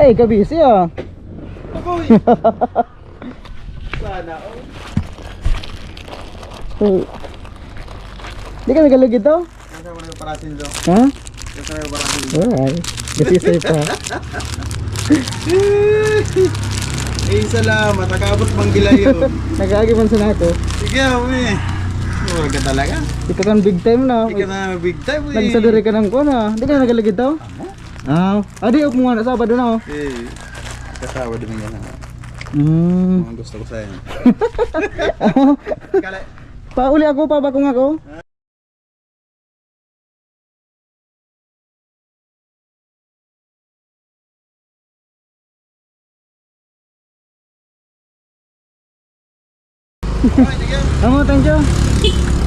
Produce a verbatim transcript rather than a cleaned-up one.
Ay, kabisi ah. Agoy! Sana all. Di ka nagalagid to? Kaya sa mga parasin do. Ha? Kaya sa mga parasin do. Alright. Kasi safe pa. Eh, salamat. Nakaabot mang gilayon. Nag-aagi man sa nako. Sige, umi. Mura ka talaga. Ikaw kan big time na. Ikaw na big time, eh. Nagsadari ka ng kuwan, ah. Di ka nagalagid to? Ah, adi, ug mga Sabado na, oh. Eh, kasawa din nga na. Mm. Mga gusto ko sa'yo. Kala- Pauli ako, pabakong ako. Amo, thank you.